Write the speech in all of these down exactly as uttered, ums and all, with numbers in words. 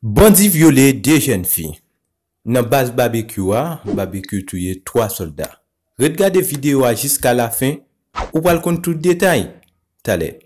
Bandi vyole de jèn fi. Nan baz Babekyou a, Babekyou touye twa sòlda. Ret gade videyo a jiska lafen, ou pral konn tout detay. Talè.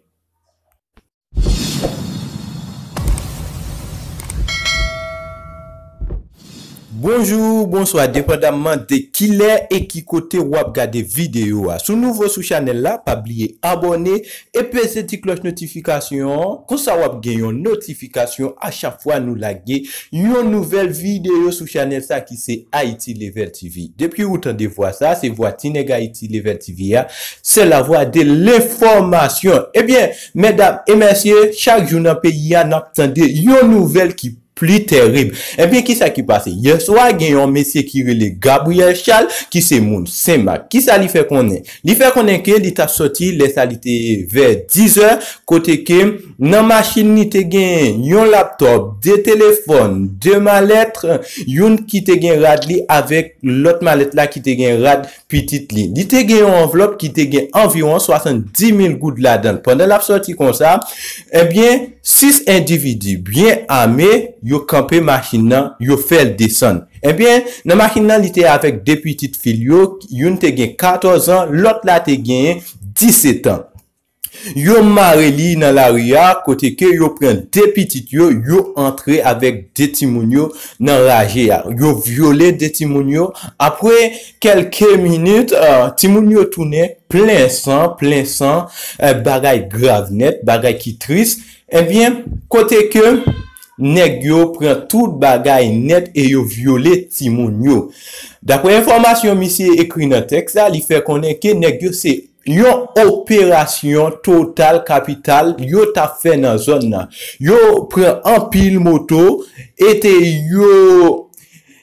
Bonjou, bonswa, depandamman de kilè e ki kote w ap gade videyo a. Si w nouvo sou chanèl la, pa bliye abòne e peze ti klòch notifikasyon an. Konsa w ap gen yon notifikasyon a chak fwa nou lage yon nouvèl videyo sou chanèl sa ki se Haiti Level T V. Depi ou tande vwa sa, se vwa Ti Nèg Haiti Level T V a. C'est la voix de l'information. Ebyen, medam e mesye, chak jou nan peyi a, n ap tande yon nouvèl ki pli terib. Ebyen, kisa ki pase? Yèswa, gen yon mesye ki rele Gabriel Charles, ki se moun Senmak. Kisa li fè konnen? Li fè konnen ke li t ap sòti lè sa li te vè diz è, kote ke nan machin li te gen yon laptòp, de telefòn, de malèt, youn ki te gen rad li avèk lòt malèt la ki te gen rad pitit li. Li te gen yon anvlòp ki te gen anviwon swasanndis mil goud ladan l. Pandan l ap sòti konsa, ebyen, sis endividi byen ame, yo kanpe machin nan, yo fè l desann. Ebyen, nan machin nan, li te avèk de pitit fi l yo, youn te gen katòz an, lòt la te gen disèt an. Yo mare li nan lari a, kote ke yo pran de pitit yo, yo antre avèk de timoun yo nan raje a. Yo vyole de timoun yo. Apre kèlke minit, eh, timoun yo tounen plen san, plen san, eh, bagay grav nèt, bagay ki tris. Ebyen, kote ke nèg yo pran tout bagay nèt e yo vyole timoun yo. Daprè enfòmasyon misye ekri nan tèks la, li fè konnen ke nèg yo se yon operasyon total kapital yo t ap fè nan zòn nan. Yo pran anpil moto, e te yo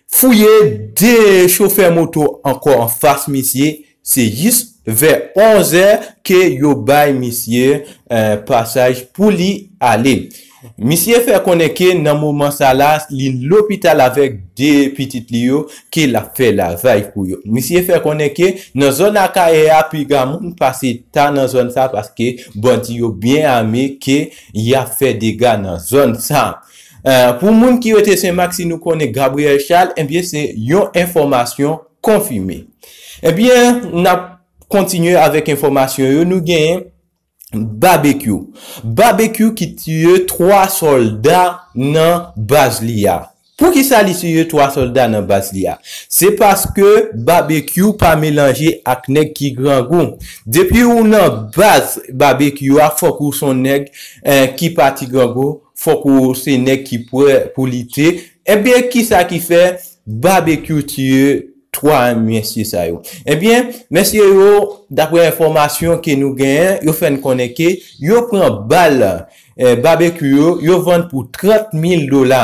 fouye de chofè moto ankò anfas misye. Se jis vè onz è ke yo bay misye, eh, pasaj pou li ale. Misye fè konnen ke nan moman sa la, li lopital avèk de pitit li yo, ke l ap fè lavaj pou yo. Misye fè konnen ke nan zòn Akayè a, piga moun pase ta nan zòn sa, paske bandi yo byen ame ke y ap fè dega nan zòn sa. Eh, pou moun ki rete Senmak, si nou konnen Gabriel Charles, ebyen, se yon enfòmasyon konfime. Ebyen, n ap kontinye avèk enfòmasyon yo. Nou genyen Babekyou. Babekyou ki tiye twa sòlda nan baz li a. Poukisa li tiye twa sòlda nan baz li a? Se paske Babekyou pa melanje ak nèg ki grangou. Depi ou nan baz Babekyou a, fòk ou se yon nèg, eh, ki pa ti grangou, fòk ou se nèg ki prè pou lite. Ebyen, kisa ki fè Babekyou tiye twa mesye sa yo? Ebyen, mesye yo, daprè enfòmasyon ke nou genyen, yo fè n konnen ke yo pran bal, eh, Babekyou yo, yo vann pou trant mil dola.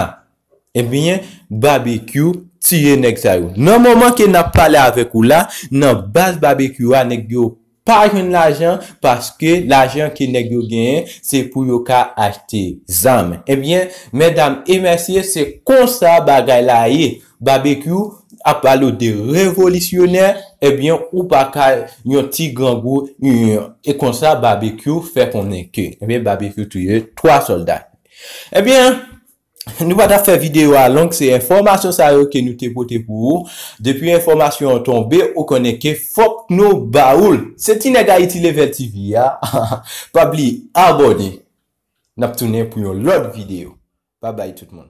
Ebyen, Babekyou tiye nèg sa yo. Nan moman ke n ap pale avèk ou la, nan baz Babekyou a, nèg yo pa jwenn lajan, paske lajan ke nèg yo genyen, se pou yo ka achte zam. Ebyen, medam e mesye, se konsa bagay la ye. Babekyou ap pale w de revolisyonè, ebyen, ou pa ka yon ti grangou, yon, e konsa Babekyou fè konnen ke, ebyen, Babekyou touye twa sòlda. Ebyen, nou pa t ap fè videyo a long, se enfòmasyon sa yo ke nou te pote pou ou. Depi enfòmasyon an tonbe, ou konnen ke fòk nou ba ou l. Se Ti Nèg Haiti Level T V a. Pa bliye abòne. N ap tounen pou yon lòt videyo. Babay tout moun.